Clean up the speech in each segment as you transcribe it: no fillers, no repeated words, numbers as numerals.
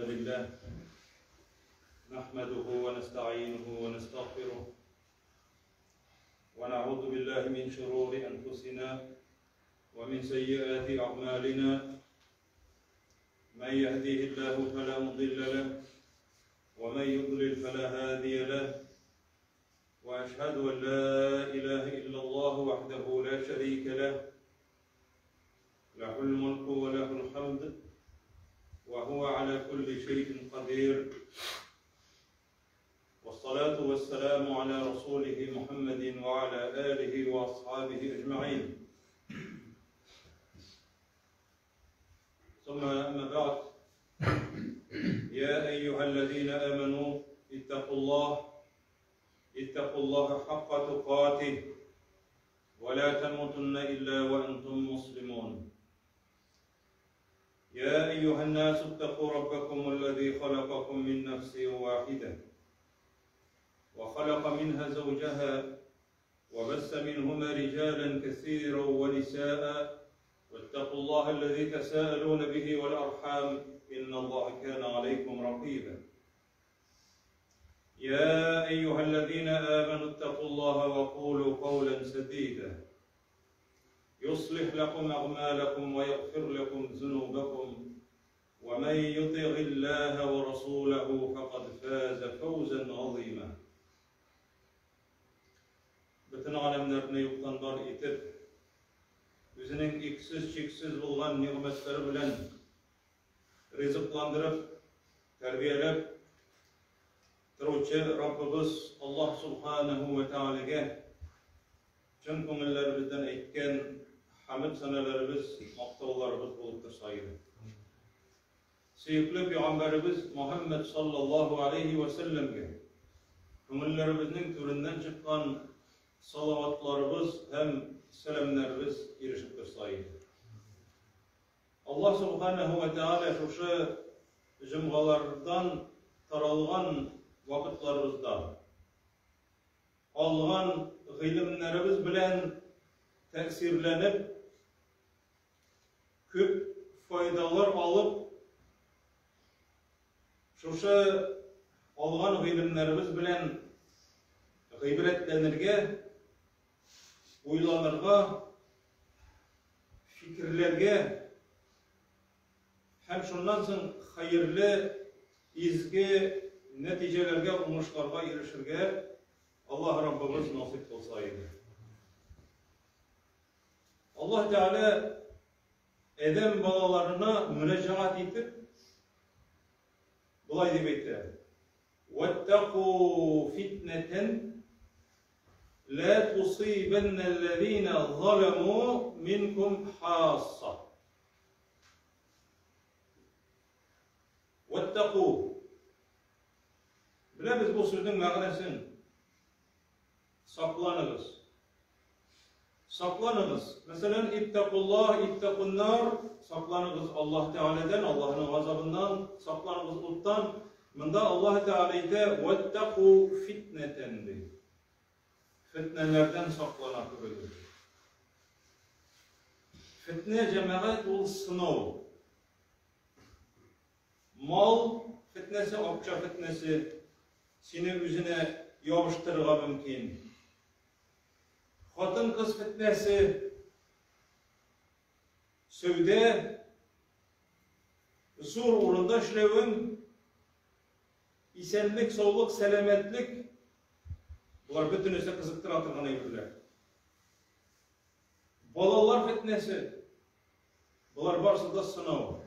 لله نحمده ونستعينه ونستغفره ونعوذ بالله من شرور أنفسنا ومن سيئات أعمالنا من يهديه الله فلا مضل له ومن يضلل فلا هادي له وأشهد أن لا إله إلا الله وحده لا شريك له له الملك وله الحمد وهو على كل شيء قدير والصلاة والسلام على رسوله محمد وعلى آله وأصحابه أجمعين ثم أما بعد يا أيها الذين آمنوا اتقوا الله اتقوا الله حق تقاته ولا تموتن إلا وأنتم مسلمون يا أيها الناس اتقوا ربكم الذي خلقكم من نفس واحدة وخلق منها زوجها وبث منهما رجالا كثيرا ونساء واتقوا الله الذي تساءلون به والأرحام إن الله كان عليكم رقيبا يا أيها الذين آمنوا اتقوا الله وقولوا قولا سديدا يصلح لكم أعمالكم ويغفر لكم ذنوبكم ومن يطع الله ورسوله فقد فاز فوزا عظيما Бөтен галәмнәрне юктан бар итеп, үзенең иксез-чиксез булган нигъмәтләре белән ризыкландырып, тәрбияләп торучы Раббыбыз Аллаһ Субханаһу ва Тәгаләгә чын күңелләребездән әйткән хәмд сәнәләребез, мактауларыбыз булып торса иде. Сөекле пәйгамбәребез Мөхәммәд саллаллаһу алейһи вә сәлләмгә күңелләребезнең түреннән чыккан салаватларыбыз һәм сәламнәребез ирешеп торса иде. Аллаһ Субханаһу ва Тәгалә шушы җомгалардан таралган вакытларыбызда алган гыйлемнәребез белән тәэсирләнеп, күп файдалар алып, шушы алган гыйлемнәребез белән гыйбрәтләнергә, уйланырга, фикерләргә һәм шуннан соң хәерле, изге нәтиҗәләргә, уңышларга ирешергә Аллаһ Раббыбыз насыйп кылса иде. Аллаһ Тәгалә адәм балаларына мөрәҗәгать итеп болай дип әйтә: "Ваттаку фитнәтән ла тусибанна аллазина заламу минкум хасса". Ваттаку. Беләбез бу сүзнең мәгънәсен. Сакланыгыз. Сакланыгыз. Мәсәлән, иттакуллаһ, иттакуннар, сакланыгыз Аллаһ Тәгаләдән, Аллаһның газабыннан, сакланыгыз уттан. Монда Аллаһ Тәгалә әйтә, ваттаку фитнәтән ди. Фитнәләрдән саклана күрегез. Фитнә җәмәгать ул сынау. Мал фетнәсе, акча фетнәсе сине үзенә ябыштырырга мөмкин. Хатын-кыз фетнәсе, сәүдә, зур урында эшләвең, исәнлек, саулык, сәламәтлек, болар бөтенесе кызыктыра торган әйберләр. Балалар фетнәсе, Болар барысы да сынау.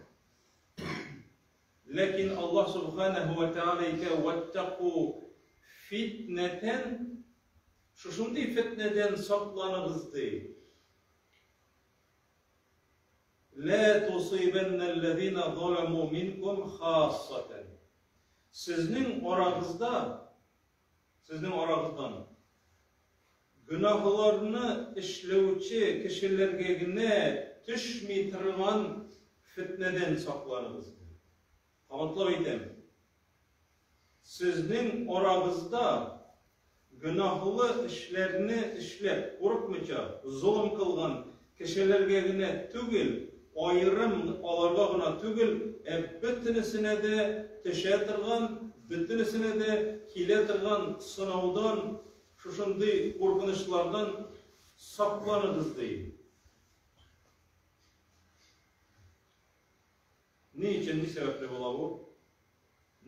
Ләкин Аллаһ Субханаһу ва Тааля әйтә, "Ваттаку фитнәтән" шушындый фитнәдән сакланыгыз ди. Ла тусибанна аллазина заламу минкум хассатан. Сезнең арагызда, сезнең арагыздан Гөнаһларны эшләүче кешеләргә генә төшми торган фетнәдән сакланыгыз. Кабатлап әйтәм, сезнең арагызда гөнаһлы эшләрне эшләп, курыкмыйча, золым кылган кешеләргә генә түгел, аерым аларга гына түгел, ә бөтенесенә дә төшә торган, бөтенесенә дә килә торган сынаудан, шушындый куркынычлардан сакланыгыз, ди. Ни өчен, ни сәбәпле була бу?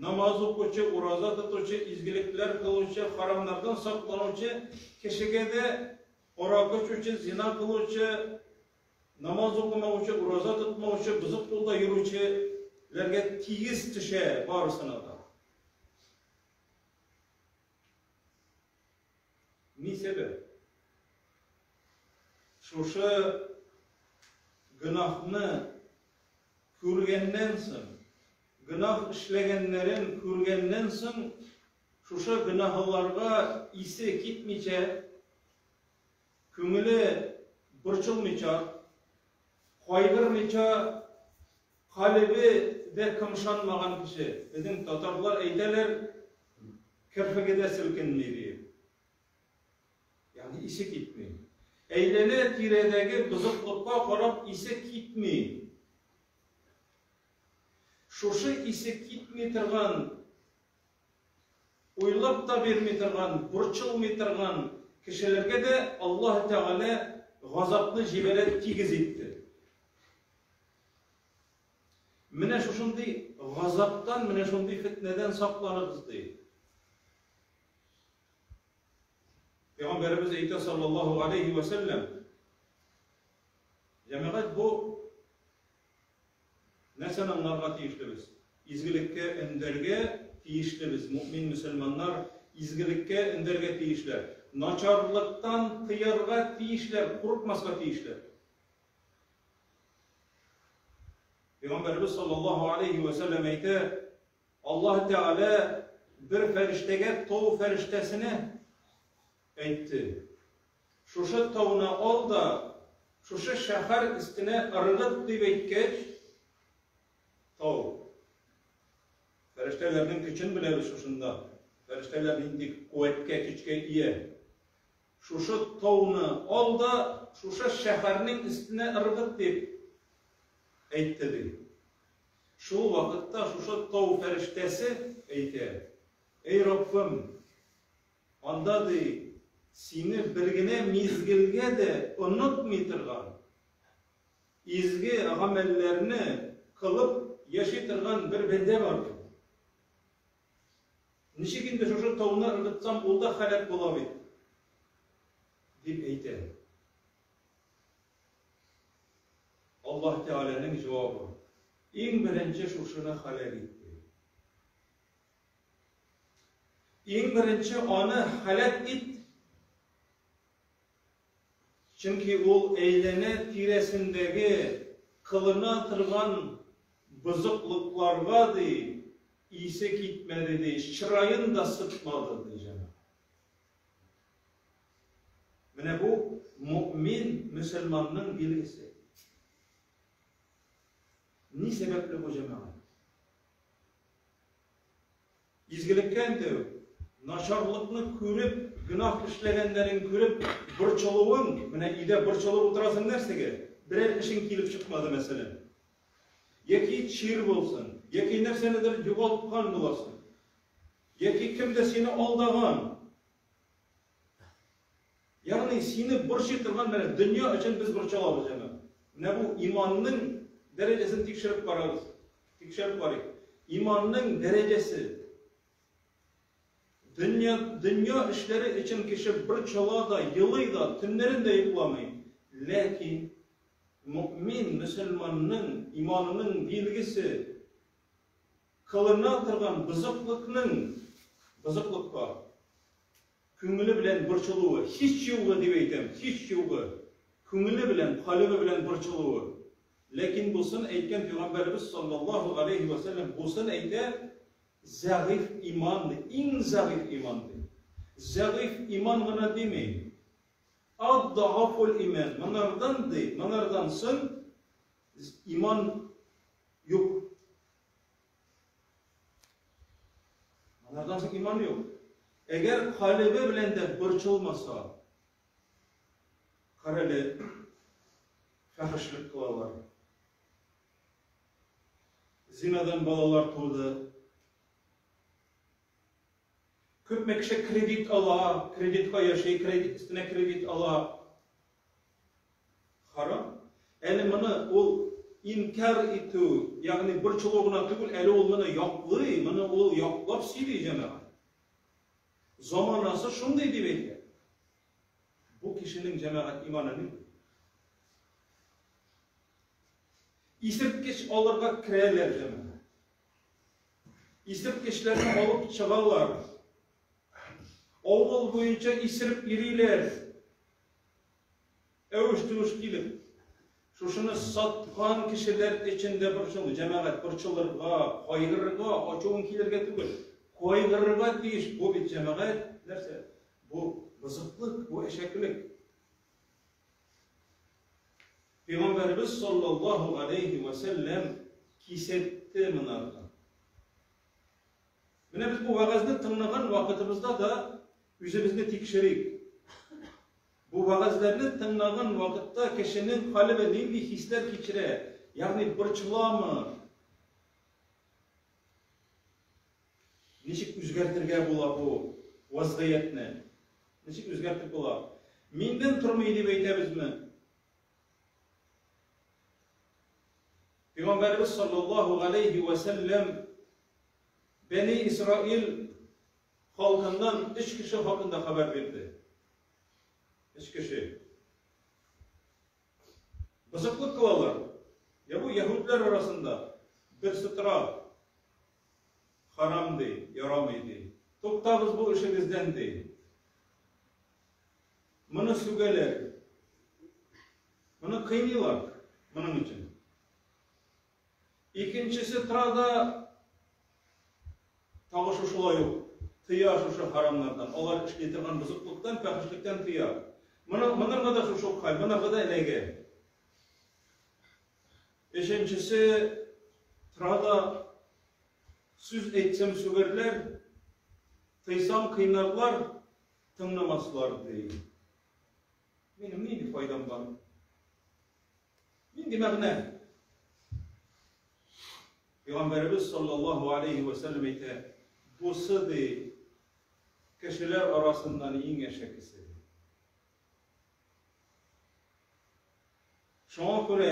Намаз укучы, ураза тотучы, изгелекләр кылучы, харамнардан сакланучы кешегә дә аракы эчүче, зина кылучы, намаз укымаучы, ураза тотмаучы, бозык юлда йөрүчеләргә тигез төшә барысына да. Ни сәбәп? Шушы гөнаһны күргәннән соң, гөнаһ эшләгәннәрен күргәннән соң, шушы гөнаһларга исе китмичә, күңеле борчылмыйча, кайгырмыйча, калебе дә кымшанмаган кеше. Безнең татарлар әйтәләр, керфеге дә селкенми диеп. Ягъни исе китми. Әйләнә-тирәдәге бозыклыкка карап исе китми. Шушы исе китми торган, уйлап та бирми торган, борчылмый торган кешеләргә дә Аллаһ Тәгалә газапны җибәрә тигез итте. Менә шушындый газаптан, менә шундый фетнәдән сакланыгыз, ди. Пәйгамбәребез әйтә саллаллаһу алейхи ва сәлләм. Җәмәгать бу нәрсәне аңларга тиешлебез? Изгелеккә өндәргә тиешлебез. Мөмин мөселманнар изгелеккә өндәргә тиешләр. Начарлыктан тыярга тиешләр, курыкмаска тиешләр. Пәйгамбәребез саллаллаһу алейхи ва сәлләм әйтә, Аллаһ Тәгалә бер фәрештәгә, тау фәрештәсенә әйтте, Шушы тауны ал да, шушы шәһәр өстенә ыргыт, дип әйткәч, тау. Фәрештәләрнең көчен беләбез шушында. Фәрештәләр нинди куәткә, көчкә ия. Шушы тауны ал да, шушы шәһәрнең өстенә ыргыт, дип әйтте, ди. Шул вакытта шушы тау фәрештәсе әйтә, Әй Раббым, анда, ди, сине бер генә мизгелгә дә онытмый торган, изге гамәлләрне кылып яши торган бер бәндә бар бит. Ничек инде шушы тауны ыргытсам, ул да һәлак була бит, дип әйтә. Аллаһ Тәгаләнең җавабы, Иң беренче шушыны һәлак ит, ди. Иң беренче аны һәлак ит, чөнки ул әйләнә тирәсендәге кылына торган бозыклыкларга, ди, исе китмәде, ди, чыраен да сытмады, ди, җәмәгать. Менә бу мөэмин мөселманның билгесе. Ни сәбәпле бу җәмәгать? Изгелеккә өндәү, начарлыкны күреп, гөнаһ эшләгәннәрен күреп, борчылуың, менә өйдә борчылып утырасың нәрсәгә? Берәр эшең килеп чыкмады, мәсәлән. Яки чир булсын, яки нәрсәнедер югалткан буласың. Яки кемдер сине алдаган. Ягъни сине борчый торган менә дөнья өчен без борчылабыз, җәмәгать. Менә бу иманның дәрәҗәсен тикшереп карагыз. Тикшереп карыйк. Иманның дәрәҗәсе. Дөнья, дөнья эшләре өчен кеше борчыла да, елый да, төннәрен дә йокламый. Ләкин мөэмин, мөселманның иманының билгесе кылына торган бозыклыкның бозыклыкка күңеле белән борчылуы, һич югы дип әйтәм, һич югы, күңеле белән, калебе белән борчылуы. Ләкин бусын әйткән пәйгамбәребез саллаллаһу галәйһи вә сәлләм бусын әйтә, зәгыйфь иман ди, иң зәгыйфь иман ди. Зәгыйфь иман гына дими. Ад-дагафул иман. Монардан ди, монардан соң иман юк. Алардан соң иман юк. Әгәр калебе белән дә борчылмаса, карале, фәхешлек кылалар. Зинадан балалар туды. Күпме кеше кредит ала, кредитка яши, кредит өстенә кредит ала. Харам. Әле моны ул инкар итү, ягъни борчылу гына түгел, әле ул моны яклый, моны ул яклап сөйли, җәмәгать. Заманасы шундый дип әйтә. Бу кешенең җәмәгать иманы нинди? Исерткеч алырга керәләр җәмәгать. Исерткечләрне алып чыгалар. Авыл буенча исереп йөриләр. Әвеш-түеш килеп. Шушыны саткан кешеләр өчен дә борчылу, җәмәгать, борчылырга, кайгырырга, ачуың килергә түгел. Кайгырырга тиеш. Бу бит җәмәгать нәрсә? Бу бозыклык, бу әшәкелек. Пәйгамбәребез саллаллаһу алейхи ва сәлләм кисәтте монарга. Менә без бу вәгазьне тыңлаган вакытыбызда да үзебезне тикшерик. Бу вәгазьләрне тыңлаган вакытта кешенең калебе нинди хисләр кичерә, ягъни борчыламы? Ничек үзгәртергә була бу вазгыятьне? Ничек үзгәртеп була? Миндән тормый дип әйтәбезме? Пәйгамбәребез саллаллаһу галәйһи вә сәлләм Бәни Исраил халкыннан өч кеше хакында хәбәр бирде. Өч кеше. Бозыклык кылалар. Я бу яһүдләр арасында берсе тора. Харам ди, ярамый ди. Туктагыз бу эшегездән ди. Моны сүгәләр. Моны кыйныйлар моның өчен. Икенчесе тора да тагы шушылай ук тыя шушы харамнардан. Алар эшли торган бозыклыктан, фәхешлектән тыя. Моны монарга да шушы ук хәл, монарга да эләгә. Өченчесе тора да сүз әйтсәм сүгәрләр, тыйсам кыйнарлар, тыңламаслар ди. Минем нинди файдам бар? Нинди мәгънә? Пәйгамбәребез саллаллаһу алейхи ва сәлләм әйтә, бусы ди, кешеләр арасыннан иң әшәкесе. Шуңа күрә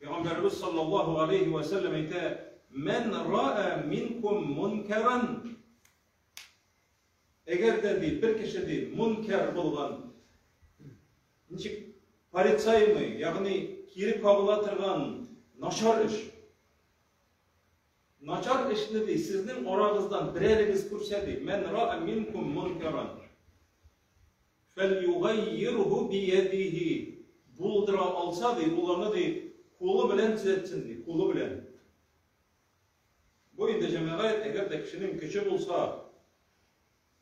Пәйгамбәребез саллаллаһу алейхи ва сәлләм әйтә, "Мән раа минкум мункаран" Әгәр дә ди, бер кеше ди, мункар булган, ничек порицаемый, ягъни кире кагыла торган начар эш. Начар эшне ди, сезнең арагыздан берәрегез күрсә ди, мән раа минкум мункаран фәлюгаййирһу биядихи. Булдыра алса ди, ул аны ди, кулы белән төзәтсен ди, кулы белән. Бу инде җәмәгать, әгәр дә кешенең көче булса,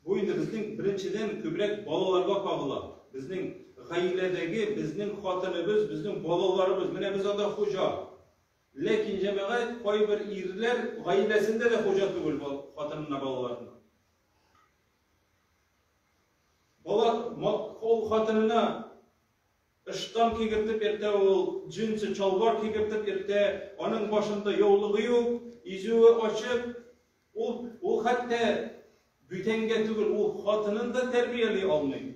бу инде безнең беренчедән күбрәк балаларга кагыла. Безнең гаиләдәге безнең хатыныбыз, безнең балаларыбыз, менә без анда хуҗа. Ләкин җәмәгать кайбер ирләр гаиләсендә дә хуҗа түгел хатынына, балаларына. Бала ул хатынына Ыштан кигертеп йөртә ул, джинсы чалбар кигертеп йөртә, аның башында яулыгы юк, изүе ачык. Ул, ул хәтта бүтәнгә түгел, ул хатынын да тәрбияли алмый.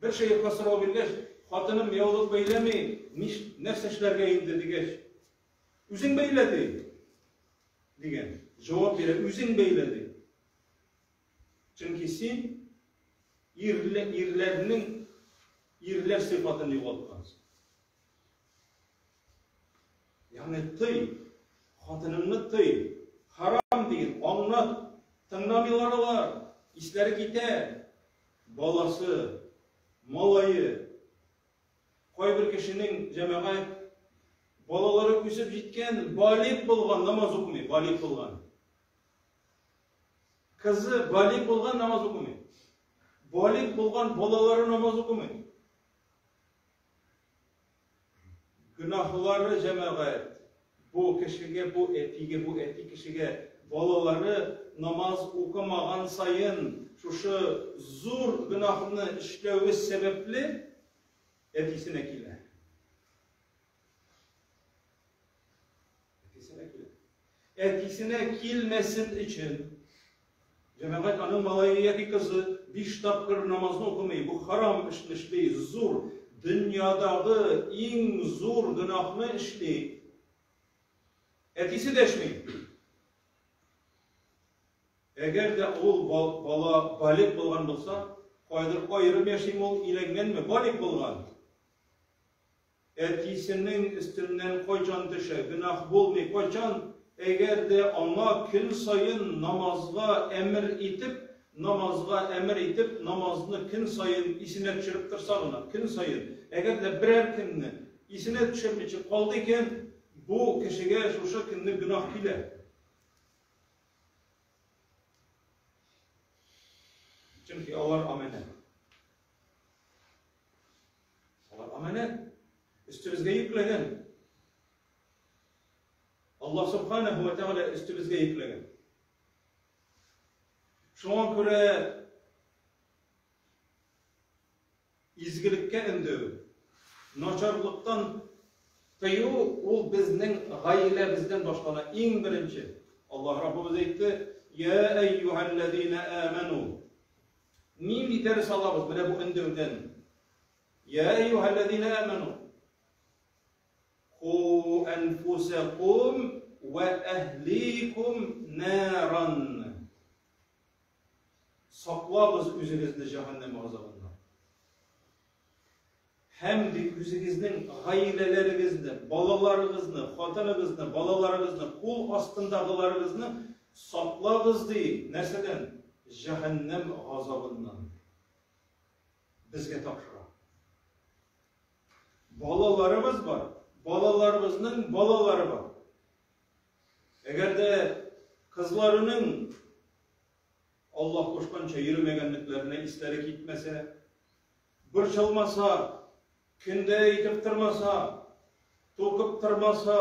Бер шәехка сорау биргәч, хатыным яулык бәйләми, ниш, нәрсә эшләргә инде дигәч, үзең бәйлә ди, дигән. Җавап бирә, үзең бәйлә ди. Чөнки син ирле, ирләрнең ирләр сыйфатын югалткансың. Ягъни тый, хатыныңны тый, харам диген, аңлат, тыңламыйлар алар, исләре китә. Баласы, малае, кайбер кешенең җәмәгать балалары үсеп җиткән, балигъ булган, намаз укымый, балигъ булган. Кызы балигъ булган намаз укымый. Балигъ булган балалары намаз укымый. Гөнаһлары җәмәгать бу кешегә, бу әтигә, бу әти кешегә балалары намаз укымаган саен шушы зур гөнаһны эшләве сәбәпле әтисенә килә. Әтисенә килә. Әтисенә килмәсен өчен җәмәгать аның малае яки кызы биш тапкыр намазны укымый, бу харам эшне эшли, зур, дөньядагы иң зур гөнаһны эшли. Әтисе дәшми. Әгәр дә ул бала балигъ булган булса, кайдыр аерым яшиме ул, өйләнгәнме, балигъ булган. Әтисенең өстеннән кайчан төшә, гөнаһ булмый, кайчан, әгәр дә аңа көн саен намазга әмер итеп, намазга әмер итеп, намазны көн саен исенә төшереп торса гына, көн саен. Әгәр дә берәр көнне исенә төшермичә калды икән, бу кешегә шушы көнне гөнаһ килә. Чөнки алар амәнәт. Алар амәнәт. Өстебезгә йөкләгән. Аллаһ субханаһу ва тәгалә өстебезгә йөкләгән. Шуңа күрә Изгелеккә өндәү, начарлыктан тыю ул безнең гаиләбездән башлана иң беренче. Аллаһ Раббыбыз әйтте, Я әйюһәлләзина аману. Нинди дәрес алабыз менә бу өндәүдән? Я әйюһәлләзина аману. Ку әнфусакум ва әһликум наран. Саклагыз үзегезне җәһәннәм газабыннан. Һәм ди үзегезнең гаиләләрегезне, балаларыгызны, хатыныгызны, балаларыгызны, кул астындагыларыгызны саклагыз ди. Нәрсәдән? Җәһәннәм газабыннан. Безгә тапшыра. Балаларыбыз бар, балаларыбызның балалары бар. Әгәр дә кызларының Аллаһ кушканча йөрмәгәнлекләренә исләре китмәсә, борчылмаса, көндә әйтеп тормаса, тукып тормаса,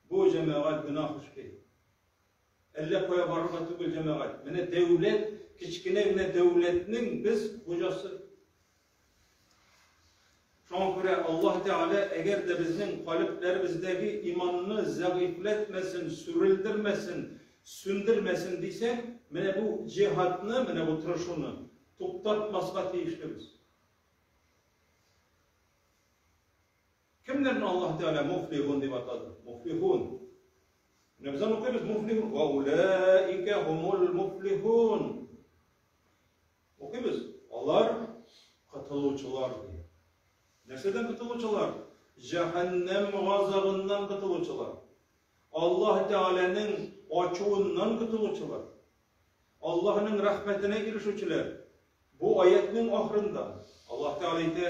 бу җәмәгать гөнаһ эшли. Әллә кая барырга түгел җәмәгать. Менә дәүләт, кечкенә генә дәүләтнең без хуҗасы. Шуңа күрә Аллаһ Тәгалә әгәр дә безнең калебләребездәге иманны зәгыйфьләтмәсен, сүрелдермәсен, сүндермәсен дисәк, менә бу җиһадны, менә бу тырышуны туктатмаска тиешлебез. Кемнәрне Аллаһ Тәгалә муфлихун дип атады? Муфлихун. Менә без аны укыйбыз, муфлихун. Ва улаика хумул муфлихун. Укыйбыз. Алар котылучылар ди. Нәрсәдән котылучылар? Җәһәннәм газабыннан котылучылар. Аллаһ Тәгаләнең ачуыннан котылучылар. Аллаһның рәхмәтенә ирешүчеләр. Бу аятның ахырында Аллаһ Тәгалә әйтә: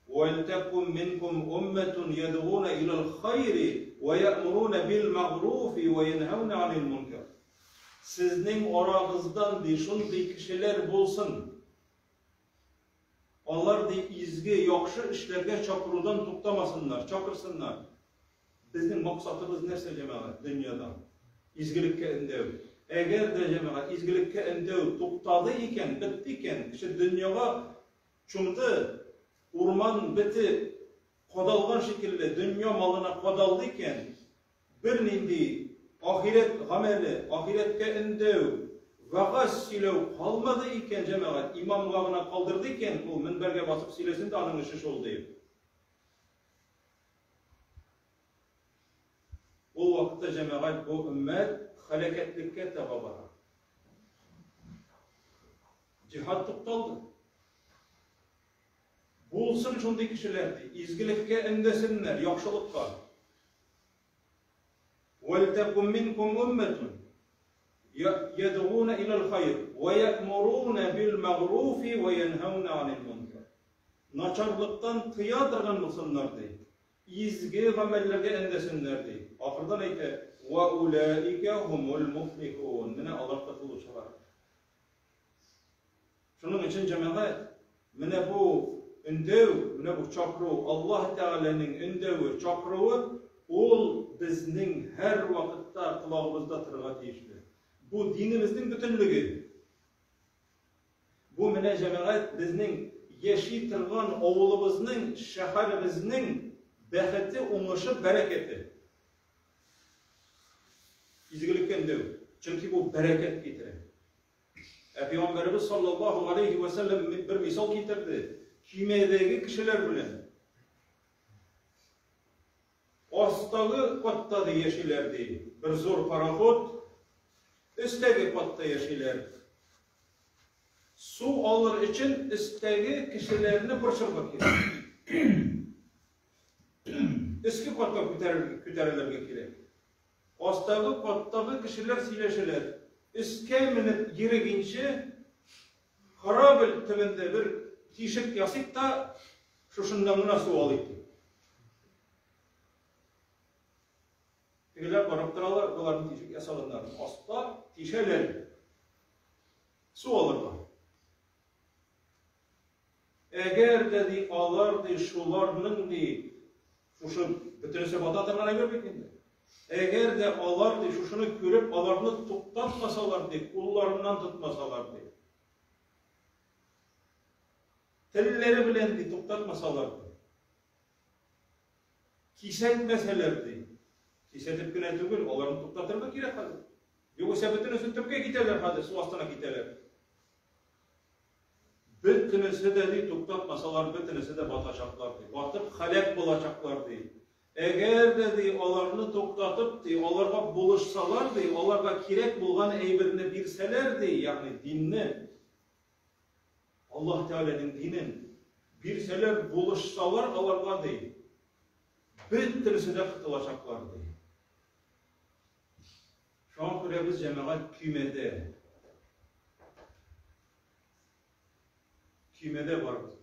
"Вәлтәкум минкум умматун ядгуна илал хайри ва я'муруна бил мәгъруфи ва янһауна анил мункар". Сезнең арагыздан, ди, шундый кешеләр булсын. Алар, ди, изге, яхшы эшләргә чакырудан туктамасыннар, чакырсыннар. Безнең максатыбыз нәрсә, җәмәгать, дөньяда? Изгелеккә өндәү. Әгәр дә, җәмәгать, изгелеккә өндәү туктады икән, бетте икән, кеше дөньяга чумды, урман бете кадалган шикелле дөнья малына кадалды икән, Бернинди ахирәт гамәле, ахирәткә өндәү, вәгазь сөйләү калмады икән, җәмәгать, имамга гына калдырды икән, ул мөнбәргә басып сөйләсен дә аның эше шул диеп. Ул вакытта җәмәгать бу өммәт һәлакәтлеккә таба бара. Җиһад тукталды. Булсын шундый кешеләр ди, изгелеккә өндәсеннәр, яхшылыкка. Вәлтәкум минкум уммәтун ядгуна иләл хайр ва я'муруна бил мәгъруфи ва янһауна анил мункар. Начарлыктан тыя торган булсыннар ди. Изге гамәлләргә өндәсеннәр ди. Ахырдан әйтә: "Ва улаика хумул муфлихун". Менә алар котылучылар. Шуның өчен, җәмәгать, менә бу өндәү, менә бу чакыру, Аллаһ Тәгаләнең өндәве, чакыруы, ул безнең һәрвакытта колагыбызда торырга тиешле. Бу динебезнең бөтенлеге. Бу менә, җәмәгать, безнең яши торган авылыбызның, шәһәребезнең бәхете, уңышы, бәрәкәте. Изгелеккә өндәү. Чөнки бу бәрәкәт китерә. Ә Пәйгамбәребез саллаллаһу алейхи ва сәлләм бер мисал китерде. Көймәдәге кешеләр белән астагы катта ди яшиләр ди. Бер зур пароход өстәге катта яшиләр. Су алыр өчен өстәге кешеләрне борчырга кирәк. Өске катка күтәрелергә кирәк. Астагы каттагы кешеләр сөйләшәләр. Өскә менеп йөрегенче, корабль төбендә бер тишек ясыйк та, шушыннан гына су алыйк дип. Тегеләр карап торалар, боларның тишек ясаганнарын. Аста тишәләр. Су алырга. Әгәр дә ди алар ди шуларның ди шушы бөтенесе бата торган әйбер бит инде. Әгәр дә алар ди шушыны күреп аларны туктатмасалар ди, кулларыннан тотмасалар ди. Телләре белән ди туктатмасалар ди. Кисәтмәсәләр ди. Кисәтеп кенә түгел, аларны туктатырга кирәк хәзер. Югыйсә бөтенесе төпкә китәләр хәзер, су астына китәләр. Бөтенесе дә ди, туктатмасалар, бөтенесе дә батачаклар ди. Батып һәлак булачаклар ди. Әгәр дә ди, аларны туктатып ди, аларга булышсалар ди, аларга кирәк булган әйберне бирсәләр ди, ягъни динне, Аллаһ Тәгаләнең динен бирсәләр, булышсалар аларга ди, бөтенесе дә котылачаклар ди. Шуңа күрә без җәмәгать көймәдә. Көймәдә барбыз.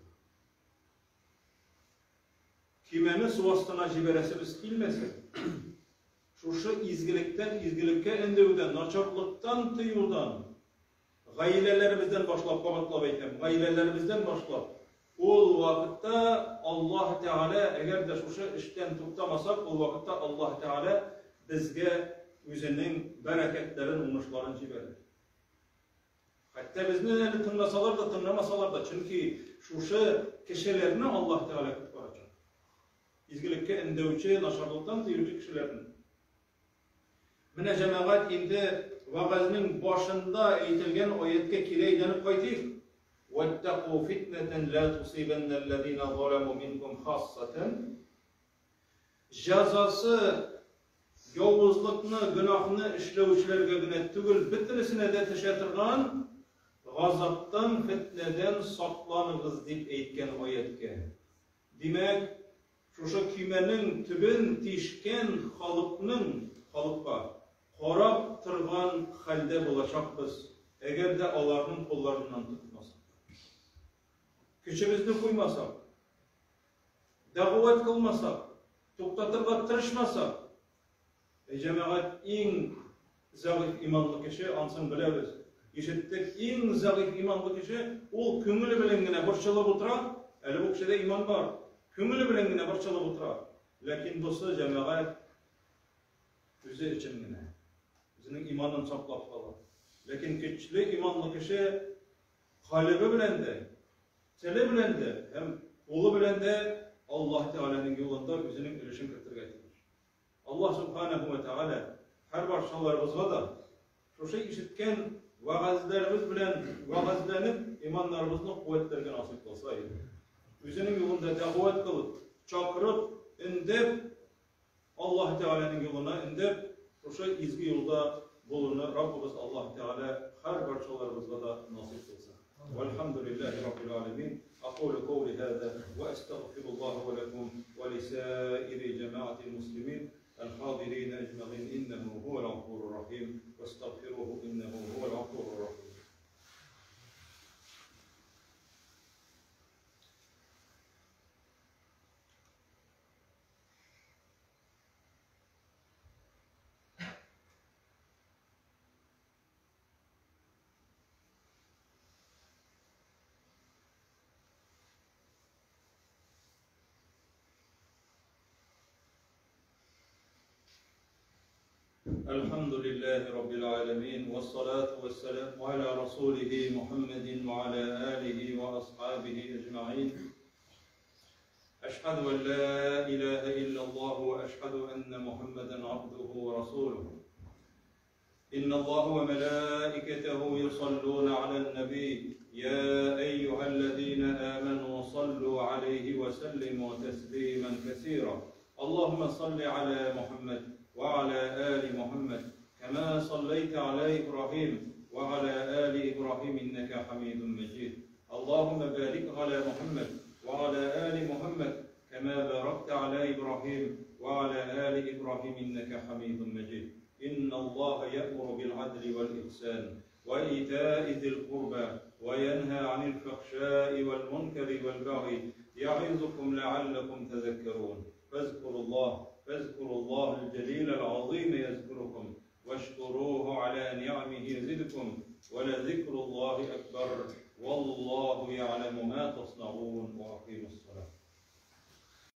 Көймәне су астына җибәрәсебез килмәсә, шушы изгелектән изгелеккә өндәүдән, начарлыктан тыюдан, гаиләләребездән башлап, кабатлап әйтәм, гаиләләребездән башлап, ул вакытта Аллаһ Тәгалә, әгәр дә шушы эштән туктамасак, ул вакытта Аллаһ Тәгалә безгә үзенең бәрәкәтләрен, уңышларын җибәрер. Хәтта безне әле тыңласалар да, тыңламасалар да, чөнки шушы кешеләрне Аллаһ Тәгалә коткарачак. Изгелеккә өндәүче, начарлыктан тыючы кешеләрне. Менә җәмәгать инде вәгазьнең башында әйтелгән аятькә кире әйләнеп кайтыйк. Ваттаку фитнәтән ла тусибанна аллазина заламу минкум хассатан. Җәзасы явызлыкны, гөнаһны эшләүчеләргә генә түгел, бөтенесенә дә төшә торган газаптан, фетнәдән сакланыгыз дип әйткән аятькә. Димәк, шушы көймәнең төбен тишкән халыкның, халыкка карап торган хәлдә булачакбыз, әгәр дә аларның кулларыннан тотмасак. Көчебезне куймасак, Дәгъват кылмасак, туктатырга тырышмасак, әй җәмәгать, иң зәгыйфь иманлы кеше, ансын беләбез, ишеттек, иң зәгыйфь иманлы кеше, ул күңеле белән генә борчылып утыра, әле бу кешедә иман бар, күңеле белән генә борчылып утыра. Ләкин бусы, җәмәгать, үзе өчен генә, үзенең иманын саклап кала. Ләкин көчле иманлы кеше калебе белән дә, теле белән дә һәм кулы белән дә Аллаһ Тәгаләнең юлында үзенең өлешен кертергә тиеш. Аллаһ Субханаһу ва Тәгалә һәр барчаларыбызга да шушы ишеткән вәгазьләребез белән вәгазьләнеп, иманнарыбызны куәтләргә насыйп кылса иде. Үзенең юлында дәгъват кылып, чакырып, өндәп, Аллаһ Тәгаләнең юлына өндәп, шушы изге юлда булуны Раббыбыз Аллаһ Тәгалә һәр барчаларыбызга да насыйп кылсын. Вәлхәмдүлилләһи Раббил галәмин. Акулу каули һаза ва әстәгъфируллаһа ва ләкум ва лисаири җәмәгатил муслимин әл-хадирин әҗмәгыйн иннәһу һуәл гафурур рахим. Вәстәгъфируху иннәһу һуәл гафурур рахим. الحمد لله رب العالمين والصلاة والسلام على رسوله محمد وعلى آله وأصحابه أجمعين أشهد أن لا إله إلا الله وأشهد أن محمدا عبده ورسوله. إن الله وملائكته يصلون على النبي يا أيها الذين آمنوا صلوا عليه وسلموا تسليما كثيرا. اللهم صل على محمد وعلى آل محمد كما صليت على إبراهيم وعلى آل إبراهيم إنك حميد مجيد. اللهم بارك على محمد وعلى آل محمد كما باركت على إبراهيم وعلى آل إبراهيم إنك حميد مجيد. إن الله يأمر بالعدل والإحسان وإيتاء ذي القربى وينهى عن الفحشاء والمنكر والبغي يعظكم لعلكم تذكرون. فاذكروا الله